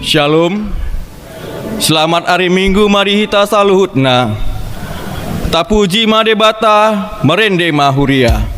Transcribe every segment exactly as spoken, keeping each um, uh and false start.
Shalom. Selamat ari Minggu ma di hita saluhutna. Tapuji ma Debata, marende ma huria.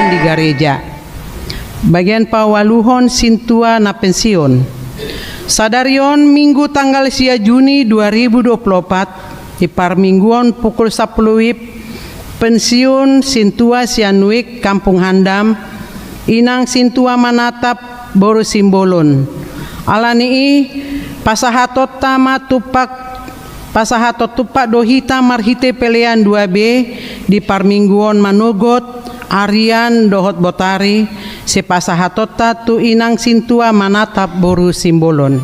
Di gareja. Bagian paualuhon sintua na pensiun. Sadari on Minggu tanggal sia Juni dua ribu dua puluh opat, di parmingguon pukul sampulu wib, pensiun sintua sian Wik Kampung Handam, Inang Sintua Manatap boru Simbolon. Ala ni i, pasahatonta ma tumpak, pasahaton tumpak do hita marhite pelean dua B di parmingguon manogot, arian dohot botari, sipasahatonta tu Inang Sintua Manatap boru Simbolon.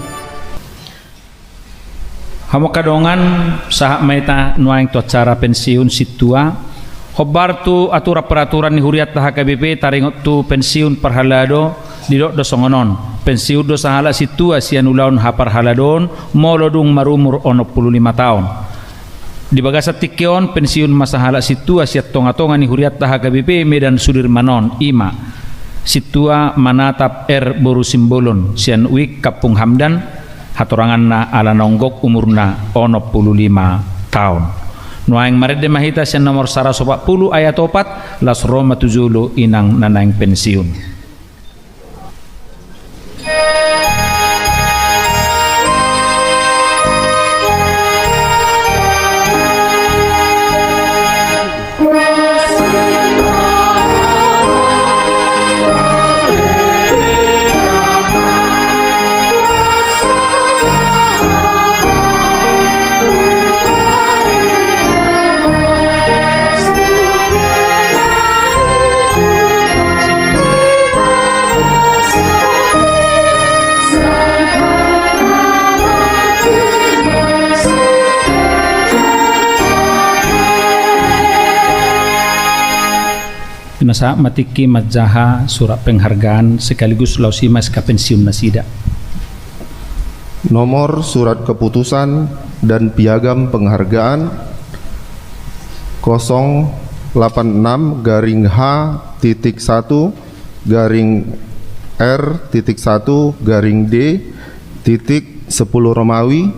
Hamu angka dongan, sahat ma hita nuaeng tu acara pensiun sintua. Hombar tu aturan-peraturan ni hurianta H K B P taringot tu pensiun parhalado, didok do songon on: Pensiun do sahalak sintua sian ulaon haparhaladoon molo dung marumur onom pulu lima taon. Di bagasan tingki on, pensiun ma sahalak sintua sian tonga-tonga ni hurianta H K B P Medan Sudirman on, i ma Sintua Manatap R boru Simbolon sian Wik Kampung Hamdan, hatoranganna ala naung gok umurna onom pulu lima taon. Nuaeng marende ma hita sian nomor saratus opat pulu ayat opat, laos ro ma tu jolo inang na naeng pensiun. Sahat ma tingki manjaha surat penghargaan sekaligus laos i ma S K pensiun nasida. Nomor surat keputusan dan piagam penghargaan kosong delapan enam garing H titik satu garing R titik satu garing D titik sepuluh Romawi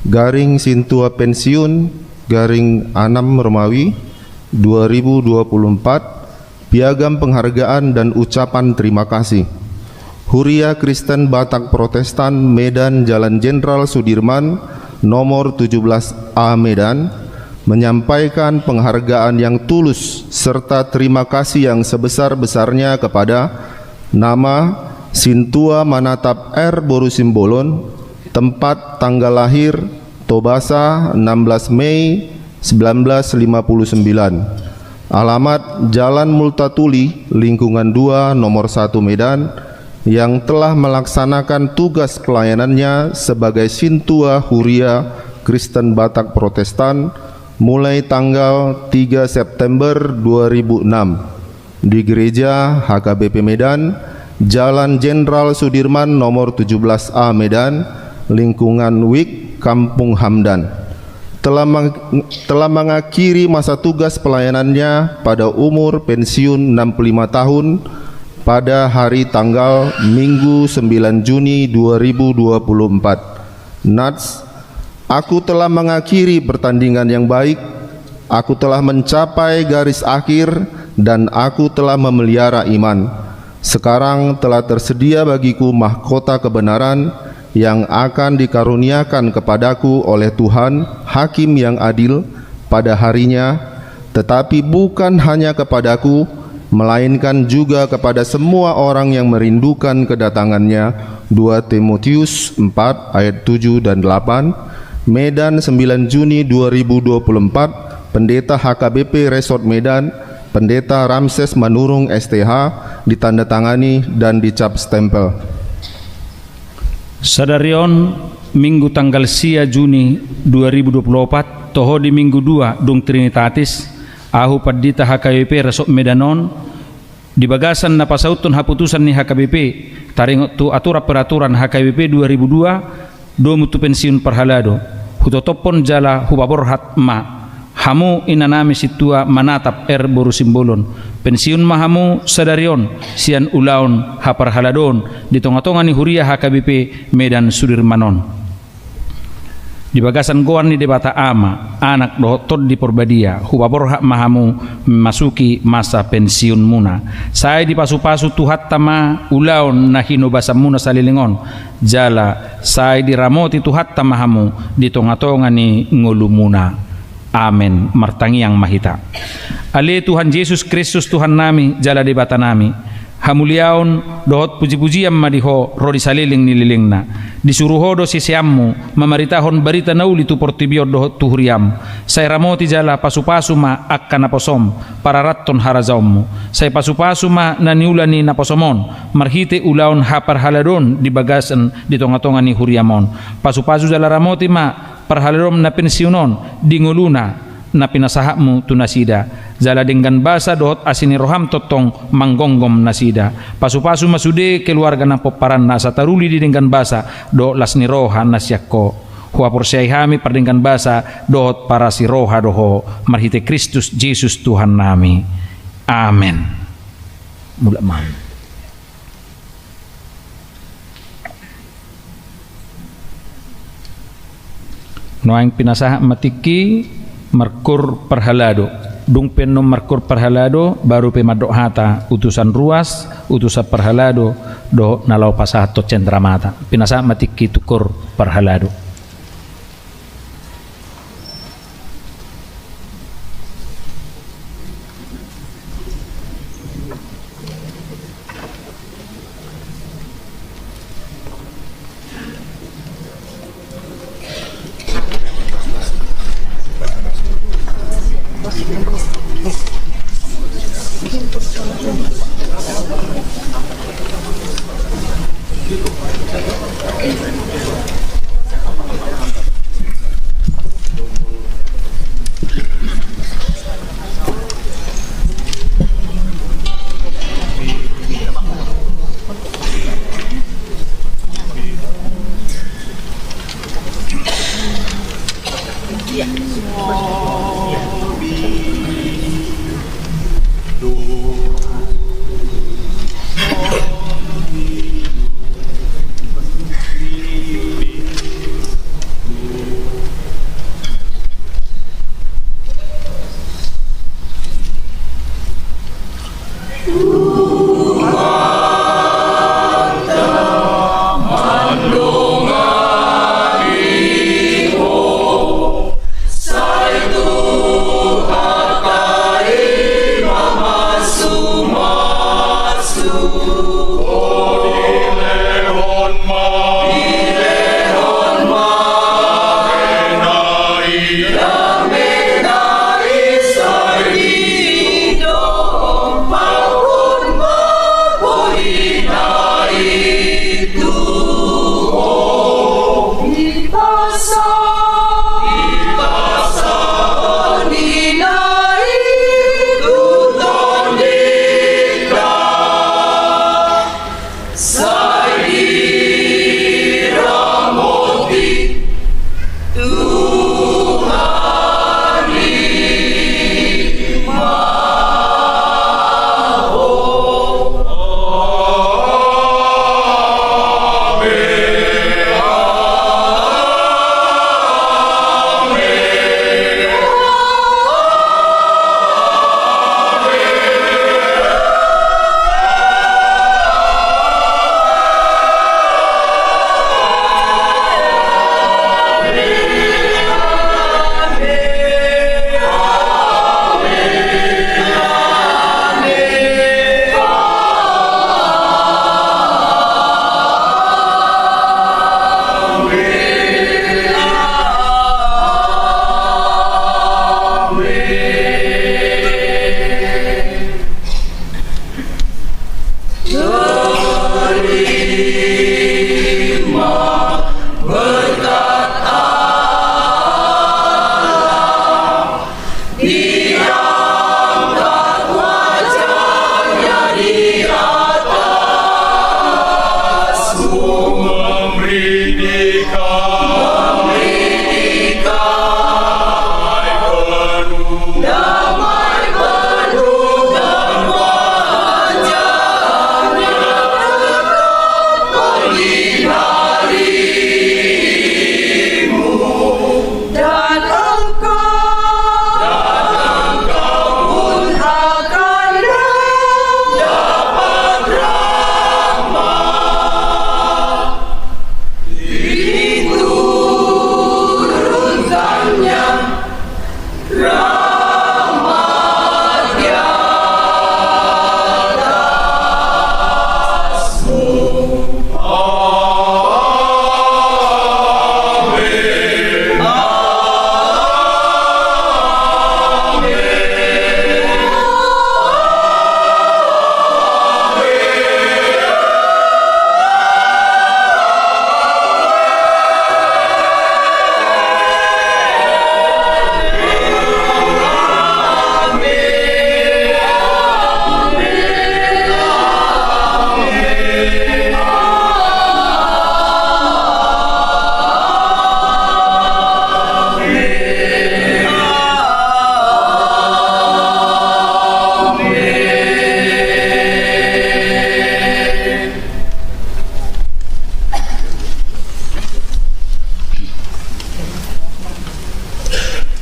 garing Sintua Pensiun garing enam Romawi dua ribu dua puluh empat, piagam penghargaan dan ucapan terima kasih. Huria Kristen Batak Protestan Medan, Jalan Jenderal Sudirman, nomor tujuh belas A Medan, menyampaikan penghargaan yang tulus serta terima kasih yang sebesar-besarnya kepada nama Sintua Manatap R Boru Simbolon, tempat tanggal lahir Tobasa, enam belas Mei sembilan belas lima puluh sembilan. Alamat Jalan Multatuli, Lingkungan dua, Nomor satu, Medan, yang telah melaksanakan tugas pelayanannya sebagai Sintua Huria Kristen Batak Protestan mulai tanggal tiga September dua ribu enam di Gereja H K B P Medan, Jalan Jenderal Sudirman nomor tujuh belas A Medan, lingkungan Wik, Kampung Hamdan. Telah meng-, telah mengakhiri masa tugas pelayanannya pada umur pensiun enam puluh lima tahun pada hari tanggal Minggu sembilan Juni dua ribu dua puluh empat. Nats, aku telah mengakhiri pertandingan yang baik, aku telah mencapai garis akhir, dan aku telah memelihara iman. Sekarang telah tersedia bagiku mahkota kebenaran yang akan dikaruniakan kepadaku oleh Tuhan, Hakim yang adil, pada harinya, tetapi bukan hanya kepadaku, melainkan juga kepada semua orang yang merindukan kedatangannya. Dua Timotius empat ayat tujuh dan delapan, Medan, sembilan Juni dua ribu dua puluh empat, Pendeta H K B P Resort Medan, Pendeta Ramses Manurung S T H, ditandatangani dan dicap stempel. Sadari on, Minggu tanggal sia Juni dua ribu dua puluh opat, toho di Minggu dua dung Trinitatis, ahu Pandita H K B P Resort Medan on, di bagasan na pasauthon haputusan ni H K B P, taringot tu aturan peraturan H K B P dua ribu dua, domu tu pensiun parhalado, hutotophon jala hupaborhat ma hamu inanami Sintua Manatap R Boru Simbolon. Pensiun ma hamu sadari on sian ulaon haparhaladoon di tongatonga ni huria H K B P Medan Sudirman on. Di bagasan goar ni Debata Ama, Anak dohot Tondi Porbadia, hupaborhat ma hamu memasuki masa pensiunmuna. Sai dipasupasu Tuhanta ma ulaon na hinobasanmuna saleleng on, jala sai diramoti Tuhanta ma hamu di tongatonga ni ngolumuna. Amen. Martangiang ma hita. Ale Tuhan Jesus Kristus, Tuhannami jala Debatanami, hamuliaon dohot pujipujian ma di Ho ro di saleleng ni lelengna. Disuru Ho do siseanMu mamaritahon barita na uli tu portibi on dohot tu huriaM. Sai ramoti jala pasupasu ma angka naposoM pararathon harajaonMu. Sai pasupasu ma na niula ni naposoM on marhite ulaon haparhaladoon di bagasan di tongatonga ni huriaM on. Pasupasu jala ramoti ma parhaladoM na pensiun on di ngoluna na pinasahatMu tu nasida, jala denggan basa dohot asi ni rohaM tongtong manggomgom nasida. Pasupasu ma sude keluarga na pomparanna asa taruli di denggan basa dohot las ni roha na sian Ho. Huhaporseai hami pardenggan basa dohot parasi roha do Ho, marhite Kristus Jesus Tuhannami. Amen. Mulak ma. Nuaeng pinasahat ma tingki markur parhalado. Dung pe annon markur parhalado, baru pe mandok hata utusan ruas, utusan parhalado, dohot na laho pasahathon cendramata. Pinasahat ma tingki tu kur parhalado.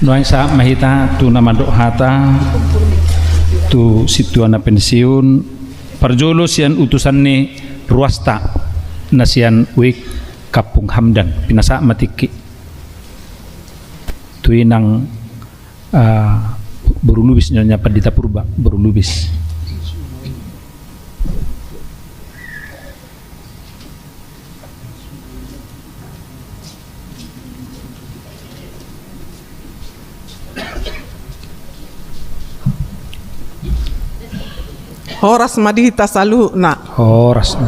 Nuaeng sahat ma hita tu na mandok hata, tu sintua na pensiun, parjolo sian utusan ni ruasta na sian Wik Kampung Hamdan, pinasahat ma tingki tu inang, ah, boru Lubis, Nyonya Pandita Purba, boru Lubis. Horas ma di hita saluhutna. Horas.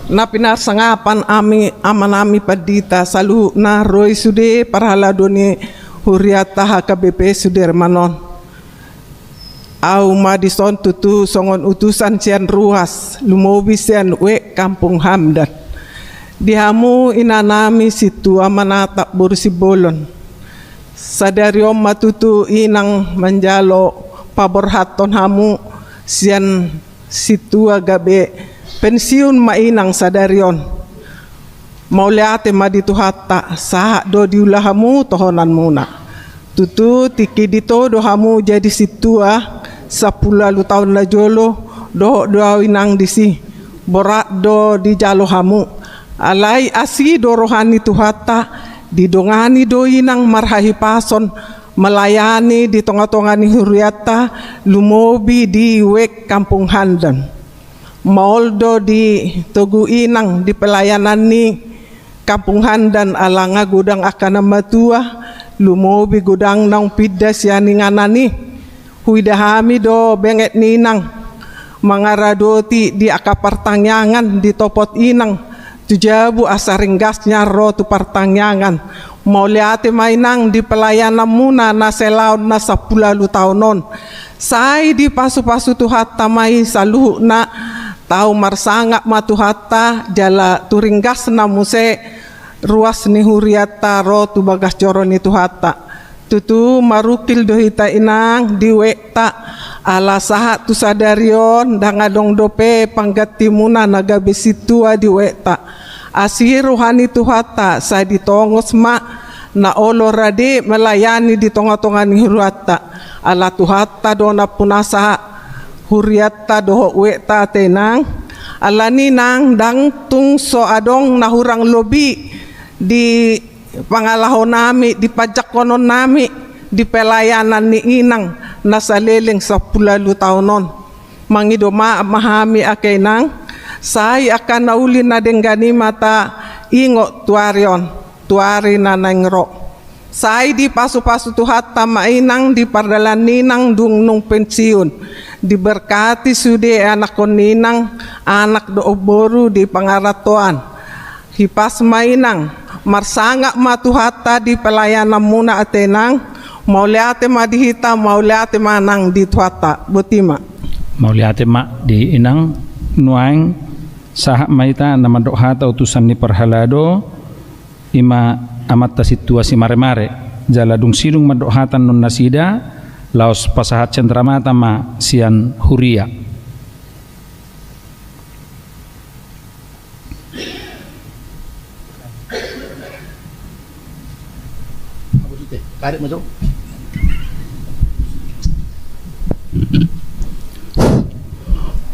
Na pinarsangapan hami, amanami pandita saluhutna, ro i sude parhalado ni hurianta H K B P Sudirman on. Ahu ma dison tutu songon utusan sian ruas, lumobi sian Wik Kampung Hamdan. Di hamu inanami sintua Manatap boru Simbolon, Sadari on ma tutu inang manjalo paborhathon hamu sian sintua gabe pensiun ma inang sadari on. Mauliate ma di Tuhanta, sahat do diula hamu tohonanmuna. Tutu tingki dito do hamu jadi sintua, sampulu ualu taon na jolo, dohot do au inang disi. Borat do dijalo hamu. Alai asi do roha ni Tuhanta, didongani do inang marhahipason, melayani di tonga-tonga ni hurianta, lumobi di wijk Kampung Handan. Maol do di togu inang di pelayanan ni Kampung Handan ala nga godang angka na matua, lumobi godang naung pinda sian inganan i. Huida hami do benget ni inang mangaradoti di angka partangiangan ditopot inang tu jabu asa ringgas nian ro tu partangiangan. Mauliate ma inang di pelayananmuna na selaon na sampulu ualu taon on. Sai dipasu-pasu Tuhanta ma i saluhutna, tau marsangap ma Tuhanta jala tu ringgasna muse ruas ni hurianta ro tu bagas joro ni Tuhanta. Tutu marungkil do hita inang di wijk ta, ala sahat tu sadari on ndang adong dope panggantimuna na gabe sintua di wijk ta. Asi roha ni Tuhanta, sai ditongos ma na olo rade melayani di tonga-tonga ni hurianta. Ala Tuhanta do nampunasa hurianta dohot wijk ta ate inang. Alani inang ndang tung so adong na hurang lobi di pangalahonami, di panjangkononnami di pelayanan ni inang na saleleng sampulu ualu taon on. Mangido maaf ma hami angka inang, sai angka na uli na denggan i ma taingot tu ari on, tu ari na naeng ro. Sai dipasu-pasu Tuhanta ma inang di pardalan ni inang dung nunga pensiun. Diberkati sude anakkon ni inang, anak dohot boru di pangarantoan. Hipas ma inang, marsangap ma Tuhanta di pelayananmuna ate inang, mauliate ma di hita, mauliate ma nang di Tuhanta. Boti ma. Mauliate ma di inang, nuaeng sahat ma hita na mandok hata utusan ni parhalado, i ma amanta sintua Simaremare, jala dung sidung mandok hata annon nasida, laos pasahat cenderamata ma sian huria.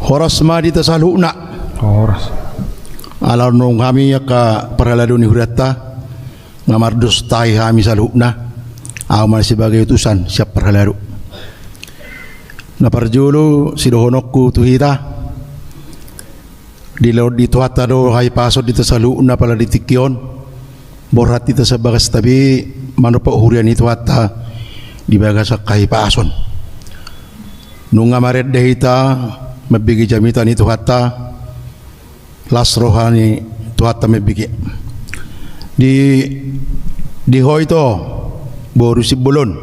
Horas ma di hita saluhutna. Horas. Ala nunga hami angka parhalado ni hurianta, nga mardos tahi hami saluhutna. Au ma sebagai utusan sian parhalado. Na parjolo sidohononku tu hita, dilehon ni Tuhanta do hahipason di hita saluhutna apala di tingki on, borhat hita sian bagas tabi manopot huria ni Tuhanta di bagasan hahipason. Nunga marende hita mambege jamita ni Tuhanta, las roha ni Tuhanta mambege. Di, di ho ito boru Simbolon,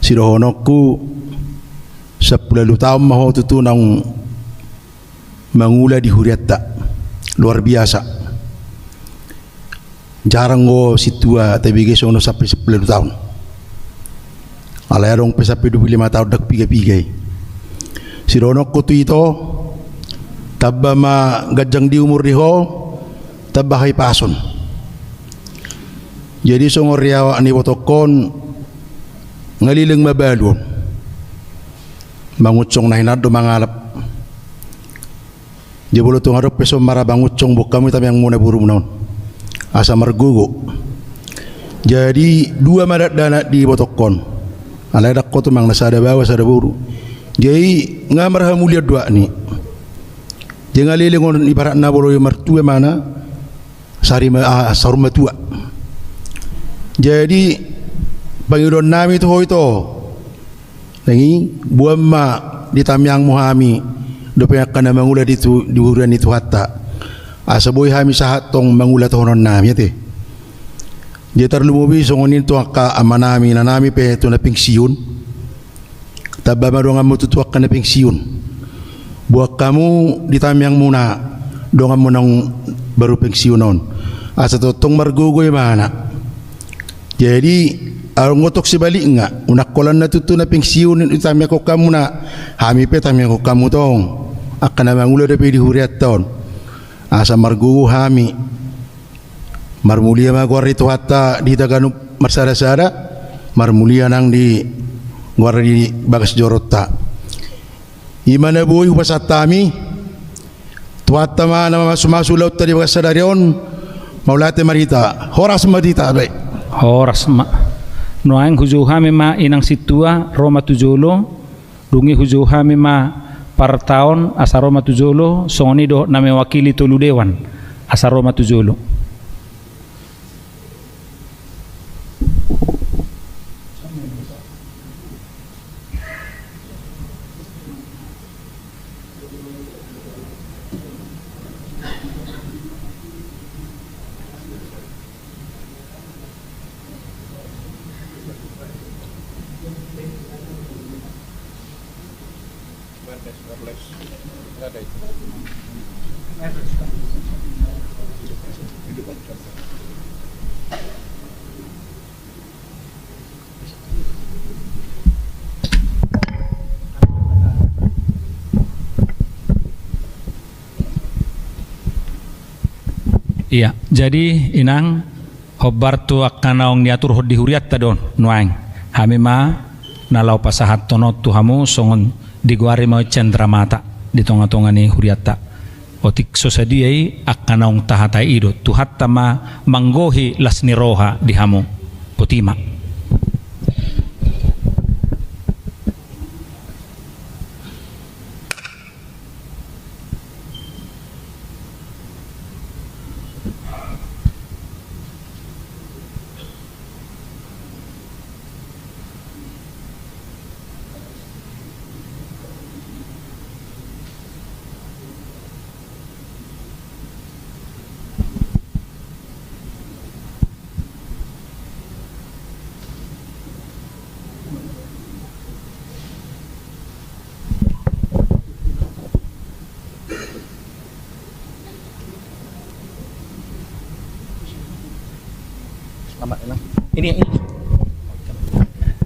sidohononku sampulu ualu taon ma ho tutu naung mangula di hurianta. Luar biasa. Jarang do sintua tabege songon on sampe sampulu ualu taon. Alai adong pe sampe dua pulu lima taon ndang piga-piga i. Sidohononku tu ito, tamba ma ganjang di umur di ho, tamba hahipason. Jadi songon riawak ni botongkon, nga leleng mabalu on. Mangunsong na hinan do mangalap. Jadi molo tung adong pe songon maramangunsong, boan hamu i tamiangmuna borumuna on. Asa margogo. Jadi dua ma dakdanak di botongkon. Alai ndang ho tumang na sada baoa sada boru. Jadi nga marhamulian do anak ni. Jadi nga leleng on ibaratna molo martua imana. Sari ma, ah, saur matua. Jadi pangidoannami tu ho ito. Nang i, boan ma di tamiangmu hami dope angka na mangula di tu, di huria ni Tuhanta. Asa boi hami sahat tong mangula tohononnami ate. Jadi tarlumobi songon i tu angka amanami, inanami pe tu na pensiun. Tamba ma donganmu tutu angka na pensiun. Boan hamu di tamiangmuna donganmu naung baru pensiun on. Asa tongtong margogo imana. Jadi, adong tong sebalikna, unang holan na tutu na pensiun i tamiangkon hamu na, hami pe tamiangkon hamu tong, angka na mangula dope di hurianta on. Asa margogo hami. Marmulia ma goar ni Tuhanta di hita ganup marsada-sada, marmulia nang di goar di bagas joronta. I ma na boi hupasahat hami, Tuhanta ma na mamasu-masu ulaonta di bagasan sadari on, mauliate ma di hita, horas ma di hita be. Horas ma. Nuaeng hujou hami ma inang sintua, ro ma tu jolo, dung i hujou hami ma partaon asa ro ma tu jolo, songon i dohot na mewakili tolu dewan, asa ro ma tu jolo. Ia, jadi inang, hombar tu angka naung niaturhon di hurianta do nuaeng. Hami ma na laho pasahathon on tu hamu songon digoari ma cendramata di tonga-tonga ni hurianta. Otik so sadia i angka naung tahatai i do, Tuhanta ma manggohi las ni roha di hamu. Boti ma.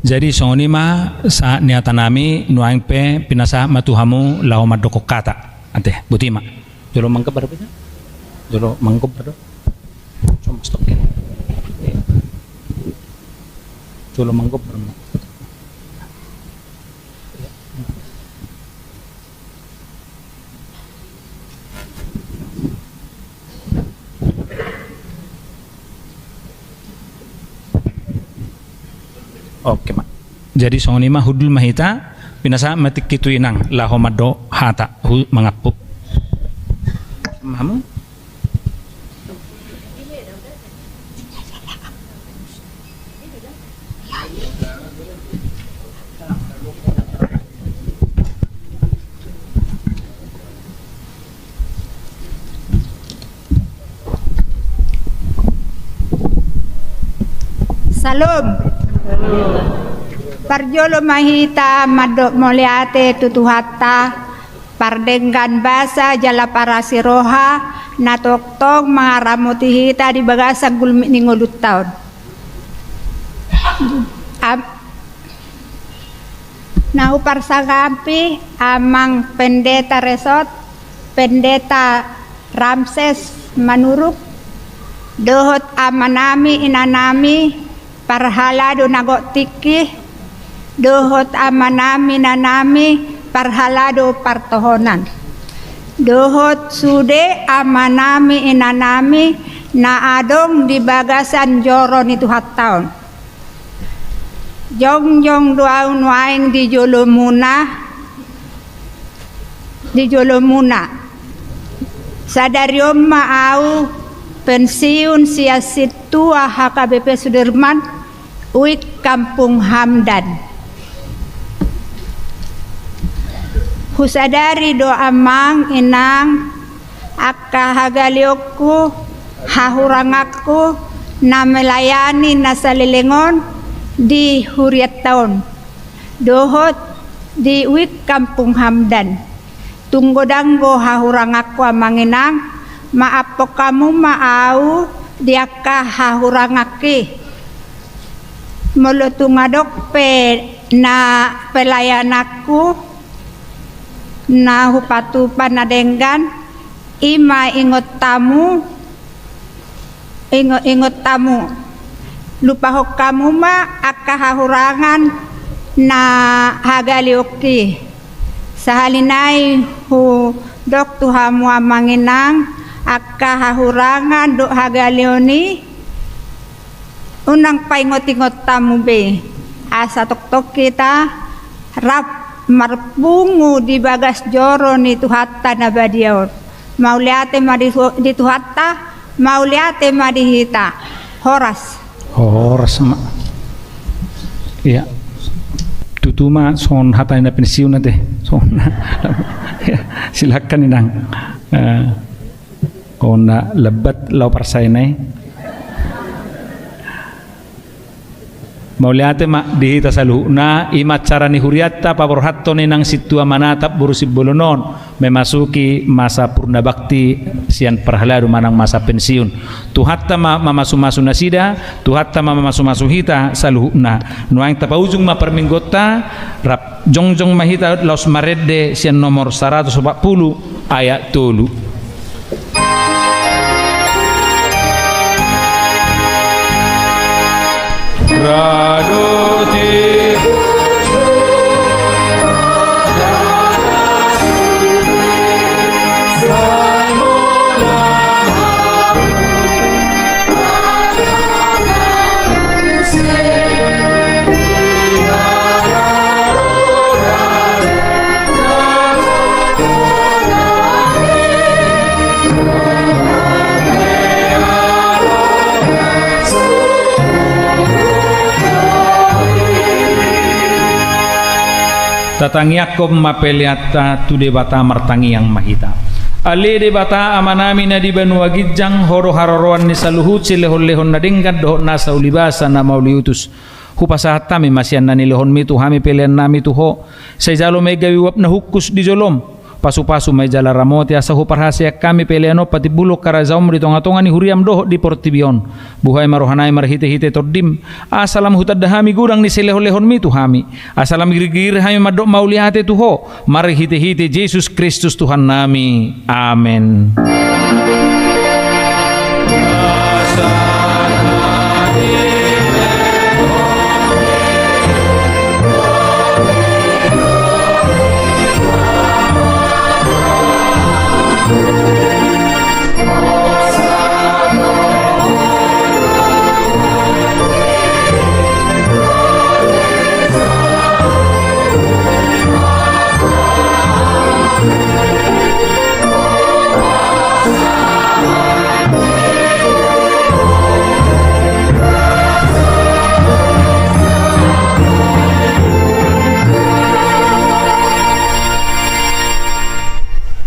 Jadi songon i ma sahat ni hata nami, nuaeng pe pinasahat ma tu hamu laho mandokkon hata. Ate, boti ma. Jolo manggobar do pe. Jolo manggobar do. Cuma stok. Jolo manggobar ma. Oke ma. Jadi songon i ma, hundul ma hita, pinasahat ma tingki tu inang laho mandok hata, hu mangampu. Mamu? Syalom. Parjolo ma hita mandok mauliate tu Tuhanta, pardenggan basa jala parasi roha, na tongtong mangaramoti hita di bagasan gulmit ni ngolunta on. Am-, na huparsangapi Amang Pendeta Resort, Pendeta Ramses Manurung, dohot amanami, inanami, parhalado na gok tingki, dohot amanami, inanami, parhalado partohonan, dohot sude amanami, inanami, na adong di bagasan joro ni Tuhanta on. Jongjong do ahu nuaeng di jolomuna, di jolomuna. Sadari on ma ahu pensiun sian Sintua H K B P Sudirman, Uik Kampung Hamdan. Husadari do amang inang, angka hagaleonku, hahuranganku, na melayani na saleleng on di hurianta on, dohot di Uik Kampung Hamdan. Tung godang do hahuranganku amang inang, maaphon hamu ma ahu di angka hahuranganki. Molo tung adong pe na pelayananku na hupatupa na denggan, i ma ingot hamu, ingot, ingot hamu. Lupahon hamu ma angka hahurangan na hagaleonki. Sahali nai hudok tu hamu amang inang, angka hahurangan dohot hagaleon i, unang paingot-ingot hamu be, asa tongtong hita rap marpungu di bagas joro ni Tuhanta na badia on. Mauliate ma di, di Tuhanta, mauliate ma di hita. Horas. Horas ma. Iya. Tutu ma songon hata ni na pensiun ate. Songon. Iya, silakan inang. Eh, songon na lambat laho parsae nai. Mauliate ma di hita saluhutna, i ma acara ni hurianta paborhathon inang sintua manatap boru Simbolon on memasuki masa purna bakti sian parhalado manang masa pensiun. Tuhanta ma mamasu-masu nasida, Tuhanta ma mamasu-masu hita saluhutna. Nuaeng tapaujung ma parmingguonta, rap jongjong ma hita laos marende sian nomor saratus opat pulu ayat tolu. Tatangiangkon ma peleanta tu Debata, martangiang ma hita. Ale Debata Amanami na di banua ginjang, Ho do haroroan ni saluhut silehon-lehon na denggan dohot nasa ulibasa na mauliutus. Hupasahat hami ma sian na nilehonmi tu hami peleannami tu Ho. Sai jalo ma i gabe uap na hungkus di jolom. Pasu-pasu ma i jala ramoti asa huparhaseang hami pelean on patimbulhon harajaonmu di tonga-tonga ni huriam dohot di portibi on. Buhai ma rohanami marhite-hite Tondim, asa lam hutanda hami godang ni silehon-lehonmi tu hami. Asa lam girgir hami mandok mauliate tu Ho, marhite-hite Jesus Kristus Tuhannami. Amen.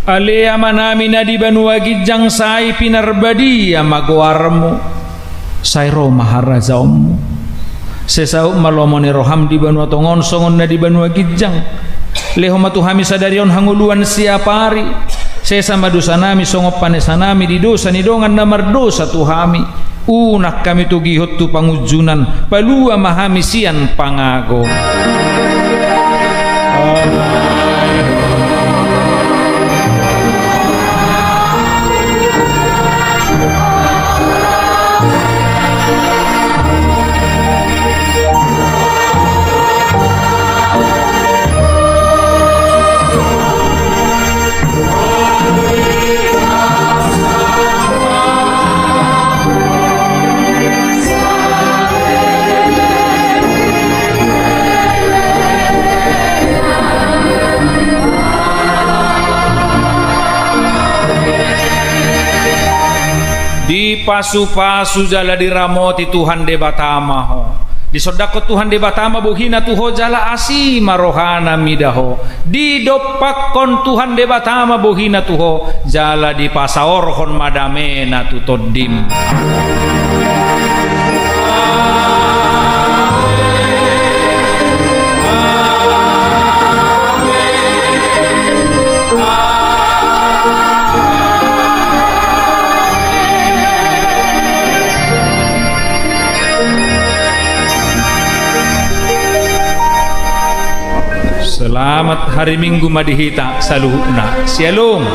Ale Amanami na di banua ginjang, sai pinarbadia ma goarmu. Sai ro ma harajaonmu. Sai saut ma lomo ni roham di banua tonga on songon na di banua ginjang. Lehon ma tu hami sadari on hangoluan siapari. Sesa ma dosanami songon panesanami di dosa ni dongan na mardosa tu hami. Unang hami togihon tu pangunjunan, palua ma hami sian pangago. Dipasu-pasu jala diramoti Tuhan Debata ma ho. Disondangkon Tuhan Debata ma bohina tu ho jala asi ma rohana mida ho. Didompakkon Tuhan Debata ma bohina tu ho jala dipasaorhon ma damena tu tondim. Selamat hari Minggu ma di hita saluhutna. Syalom.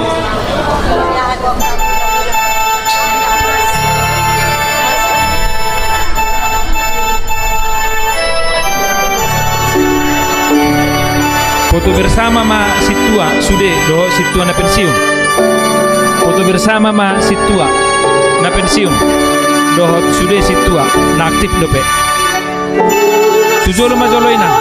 Foto bersama ma sintua sude dohot sintua na pensiun. Foto bersama ma sintua na pensiun dohot sude sintua na aktif dope. Tu jolo ma jolo, inang.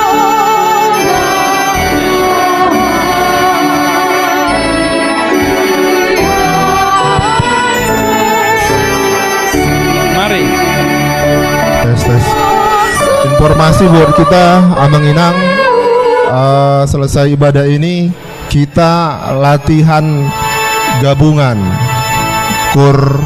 Mari. Tes, tes. Informasi buat kita, Amang Inang, eh, selesai ibadah ini, kita latihan gabungan. Kur.